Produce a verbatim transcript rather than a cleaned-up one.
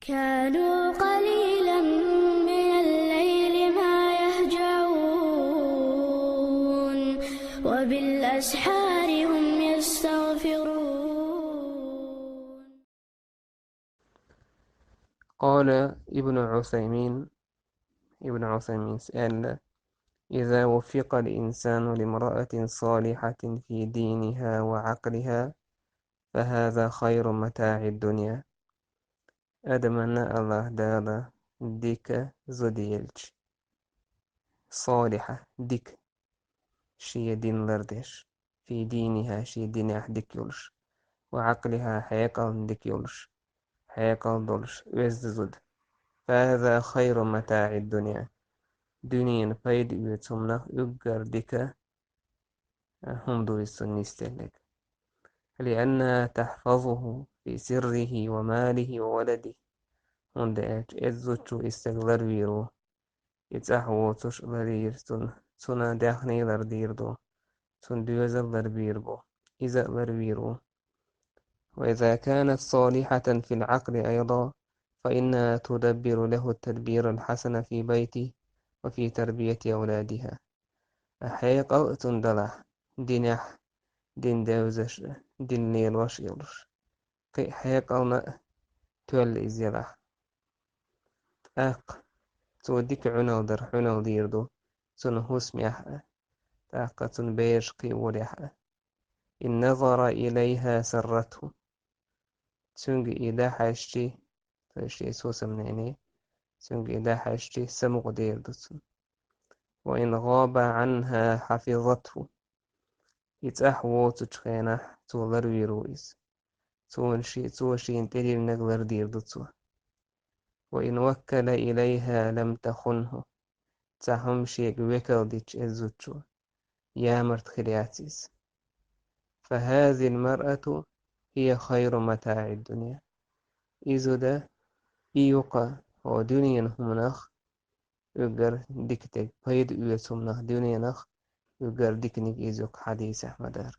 كانوا قليلا من الليل ما يهجعون، وبالأسحار هم يستغفرون. قال ابن عثيمين، ابن عثيمين سأل: إذا وفق الإنسان لامرأة صالحة في دينها وعقلها فهذا خير متاع الدنيا. Адамана Аллах Дала дика зуда елча, салихьа, дика, ший дин лардеш, фи динихьа, ший динехь дика йолуш, ва Ӏакълихьа, хьекъална дика йолуш, хьекъал долуш, оьзда зуда. Фа хаза хайру матаӀи дунья. Дуьненан пайда оьцу хӀуманах уггар дика хӀума ду иза цунна нисделларг. Лианна тахьфазуху фи сиррихи ва малихи ва валадихи. ХӀунда аьлча иза зудчо и стаг ларвийр ву. И цӀахь воцуш ларйийр цунна, цунна даьхний лардийр ду, цунна доьзал ларбийр бу, иза а ларвийр ву. Ва иза канат салихьатан фил Ӏакъли айдан, фа иннаха тудаббиру лаху ат-тадбира ал-хьасана фи байтихи ва фи тарбияти авладихи. Хьекъал а цунна далахь, динехь, дин девзаш а, дин лелош а йолуш, кхин а хьекъална а тоьлла иза ялахь. ТӀаккха цо дика Ӏуналла дар Ӏуналла дийр ду цунна хӀусамехь а, тӀаккха цунна бераш кхиорехь а. Ин назара илайха сарратху. Цуьнга и дӀахьаьжчи, то есть шен хӀусамнене, цуьнга и дӀахьаьжчи самукъадер ду цунна. Ва ин гӀаба Ӏанха хьафизатху. И цӀахь воцучу хенахь цо ларвийр ву иза. Цуьнан ши-, цо шена тӀедиллинарг лардийр ду цо. Ва ин ваккала илайха лам тахунху. Цхьа хӀума шега векал дича иза зудчо, ямарта хир яц иза. Фа хазихил маръату хия хайру матаӀи дунья. И зуда, и юкъа, хӀо дуьненан хӀуманах уггар дика дерг, пайда оьцу хӀуманах дуьненах уггар диканиг иза юкъа хьадийсехь ма дара.